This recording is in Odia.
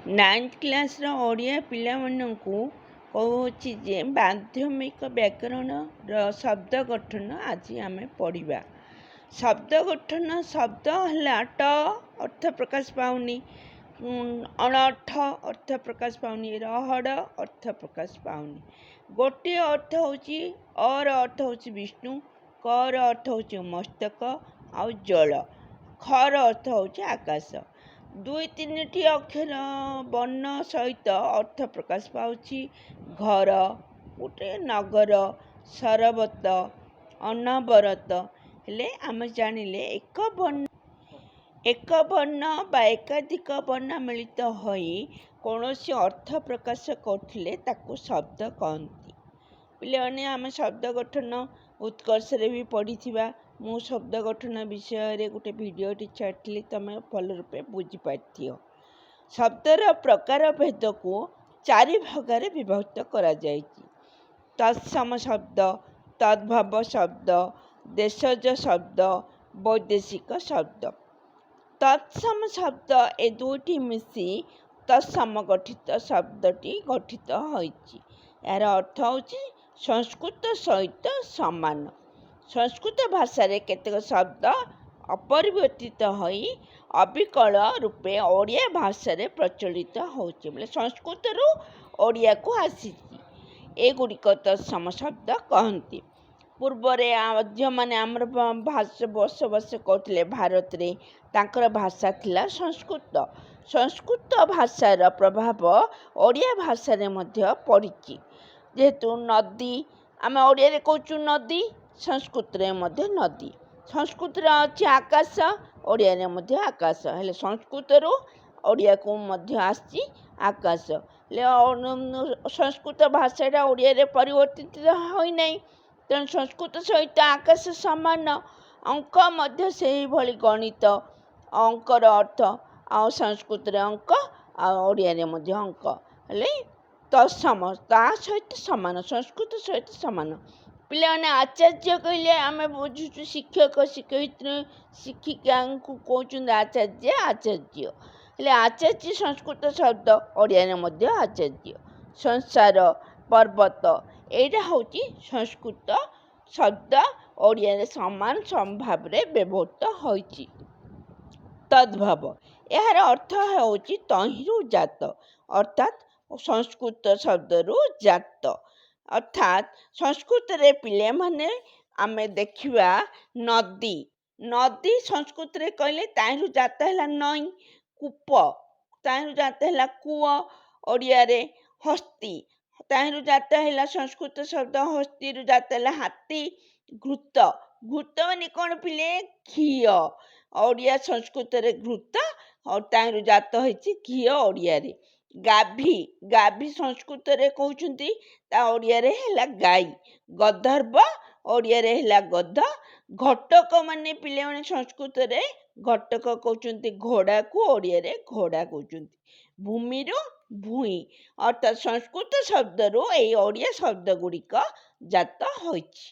ନାଇନ୍ଥ କ୍ଲାସ୍ର ଓଡ଼ିଆ ପିଲାମାନଙ୍କୁ କହୁଛି ଯେ ମାଧ୍ୟମିକ ବ୍ୟାକରଣର ଶବ୍ଦ ଗଠନ ଆଜି ଆମେ ପଢ଼ିବା। ଶବ୍ଦ ଗଠନ, ଶବ୍ଦ ହେଲା ଟ ଅର୍ଥ ପ୍ରକାଶ ପାଉନି, ଅଣଠ ଅର୍ଥ ପ୍ରକାଶ ପାଉନି, ରହଡ଼ ଅର୍ଥ ପ୍ରକାଶ ପାଉନି। ଗୋଟିଏ ଅର୍ଥ ହେଉଛି, ଅର ଅର୍ଥ ହେଉଛି ବିଷ୍ଣୁ, କର ଅର୍ଥ ହେଉଛି ମସ୍ତକ ଆଉ ଜଳ, ଖର ଅର୍ଥ ହେଉଛି ଆକାଶ। ଦୁଇ ତିନିଟି ଅକ୍ଷର ବର୍ଣ୍ଣ ସହିତ ଅର୍ଥ ପ୍ରକାଶ ପାଉଛି। ଘର ଗୋଟେ, ନଗର, ସରବତ, ଅନବରତ। ହେଲେ ଆମେ ଜାଣିଲେ ଏକ ବର୍ଣ୍ଣ ବା ଏକାଧିକ ବର୍ଣ୍ଣ ମିଳିତ ହୋଇ କୌଣସି ଅର୍ଥ ପ୍ରକାଶ କରୁଥିଲେ ତାକୁ ଶବ୍ଦ କହନ୍ତି। ପିଲାମାନେ, ଆମେ ଶବ୍ଦ ଗଠନ ଉତ୍କର୍ଷରେ ବି ପଢ଼ିଥିବା। ମୁଁ ଶବ୍ଦ ଗଠନ ବିଷୟରେ ଗୋଟେ ଭିଡ଼ିଓଟି ଛାଡ଼ିଥିଲି, ତୁମେ ଭଲ ରୂପେ ବୁଝିପାରିଥିବ। ଶବ୍ଦର ପ୍ରକାର ଭେଦକୁ ଚାରି ଭାଗରେ ବିଭକ୍ତ କରାଯାଇଛି: ତତ୍ସମ ଶବ୍ଦ, ତଦ୍ଭବ ଶବ୍ଦ, ଦେଶଜ ଶବ୍ଦ, ବୈଦେଶିକ ଶବ୍ଦ। ତତ୍ସମ ଶବ୍ଦ, ଏ ଦୁଇଟି ମିଶି ତତ୍ସମ ଗଠିତ ଶବ୍ଦଟି ଗଠିତ ହୋଇଛି। ଏହାର ଅର୍ଥ ହେଉଛି ସଂସ୍କୃତ ସହିତ ସମାନ। ସଂସ୍କୃତ ଭାଷାରେ କେତେକ ଶବ୍ଦ ଅପରିବର୍ତ୍ତିତ ହୋଇ ଅବିକଳ ରୂପେ ଓଡ଼ିଆ ଭାଷାରେ ପ୍ରଚଳିତ ହେଉଛି। ବୋଲେ ସଂସ୍କୃତରୁ ଓଡ଼ିଆକୁ ଆସିଛି। ଏଗୁଡ଼ିକ ତତ୍ସମ ଶବ୍ଦ କହନ୍ତି। ପୂର୍ବରେ ଆର୍ଯ୍ୟମାନେ ଆମର ଭାଷ ବସବାସ କରୁଥିଲେ ଭାରତରେ। ତାଙ୍କର ଭାଷା ଥିଲା ସଂସ୍କୃତ। ସଂସ୍କୃତ ଭାଷାର ପ୍ରଭାବ ଓଡ଼ିଆ ଭାଷାରେ ମଧ୍ୟ ପଡ଼ିଛି। ଯେହେତୁ ନଦୀ, ଆମେ ଓଡ଼ିଆରେ କହୁଛୁ ନଦୀ, ସଂସ୍କୃତରେ ମଧ୍ୟ ନଦୀ। ସଂସ୍କୃତରେ ଅଛି ଆକାଶ, ଓଡ଼ିଆରେ ମଧ୍ୟ ଆକାଶ। ହେଲେ ସଂସ୍କୃତରୁ ଓଡ଼ିଆକୁ ମଧ୍ୟ ଆସିଛି ଆକାଶ। ହେଲେ ସଂସ୍କୃତ ଭାଷାଟା ଓଡ଼ିଆରେ ପରିବର୍ତ୍ତିତ ହୋଇନାହିଁ। ତେଣୁ ସଂସ୍କୃତ ସହିତ ଆକାଶ ସମାନ। ଅଙ୍କ ମଧ୍ୟ ସେହିଭଳି ଗଣିତ। ଅଙ୍କର ଅର୍ଥ ଆଉ ସଂସ୍କୃତରେ ଅଙ୍କ ଆଉ ଓଡ଼ିଆରେ ମଧ୍ୟ ଅଙ୍କ। ହେଲେ ତତ୍ସମ, ତା ସହିତ ସମାନ, ସଂସ୍କୃତ ସହିତ ସମାନ। ପିଲାମାନେ, ଆଚାର୍ଯ୍ୟ କହିଲେ ଆମେ ବୁଝୁଛୁ ଶିକ୍ଷକ, ଶିକ୍ଷୟିତ୍ରୀ, ଶିକ୍ଷିକାଙ୍କୁ କହୁଛନ୍ତି ଆଚାର୍ଯ୍ୟ। ଆଚାର୍ଯ୍ୟ ହେଲେ ଆଚାର୍ଯ୍ୟ ସଂସ୍କୃତ ଶବ୍ଦ, ଓଡ଼ିଆରେ ମଧ୍ୟ ଆଚାର୍ଯ୍ୟ। ସଂସାର, ପର୍ବତ, ଏଇଟା ହେଉଛି ସଂସ୍କୃତ ଶବ୍ଦ, ଓଡ଼ିଆରେ ସମାନ ଭାବରେ ବ୍ୟବହୃତ ହୋଇଛି। ତଦ୍ଭବ, ଏହାର ଅର୍ଥ ହେଉଛି ତହିଁରୁ ଜାତ, ଅର୍ଥାତ୍ ସଂସ୍କୃତ ଶବ୍ଦରୁ ଜାତ। ଅର୍ଥାତ୍ ସଂସ୍କୃତରେ ପିଲାମାନେ ଆମେ ଦେଖିବା ନଦୀ, ନଦୀ ସଂସ୍କୃତରେ କହିଲେ ତାହିଁରୁ ଜାତ ହେଲା ନଈ। କୂପ, ତାହିଁରୁ ଜାତ ହେଲା କୂଅ ଓଡ଼ିଆରେ। ହସ୍ତି, ତାହିଁରୁ ଜାତ ହେଲା ସଂସ୍କୃତ ଶବ୍ଦ, ହସ୍ତିରୁ ଜାତ ହେଲା ହାତୀ। ଘୃତ, ଘୃତ ମାନେ କ'ଣ ପିଲେ? ଘିଅ। ଓଡ଼ିଆ ସଂସ୍କୃତରେ ଘୃତ, ତାହିଁରୁ ଜାତ ହେଇଛି ଘିଅ ଓଡ଼ିଆରେ। ଗାଭୀ, ଗାଭୀ ସଂସ୍କୃତରେ କହୁଛନ୍ତି, ତା ଓଡ଼ିଆରେ ହେଲା ଗାଈ। ଗନ୍ଧର୍ବ ଓଡ଼ିଆରେ ହେଲା ଗଧ। ଘଟକ ମାନେ ପିଲାମାନେ ସଂସ୍କୃତରେ ଘଟକ କହୁଛନ୍ତି ଘୋଡ଼ାକୁ, ଓଡ଼ିଆରେ ଘୋଡ଼ା କହୁଛନ୍ତି। ଭୂମିରୁ ଭୂଇଁ। ଅର୍ଥାତ୍ ସଂସ୍କୃତ ଶବ୍ଦରୁ ଏଇ ଓଡ଼ିଆ ଶବ୍ଦ ଗୁଡ଼ିକ ଜାତ ହୋଇଛି।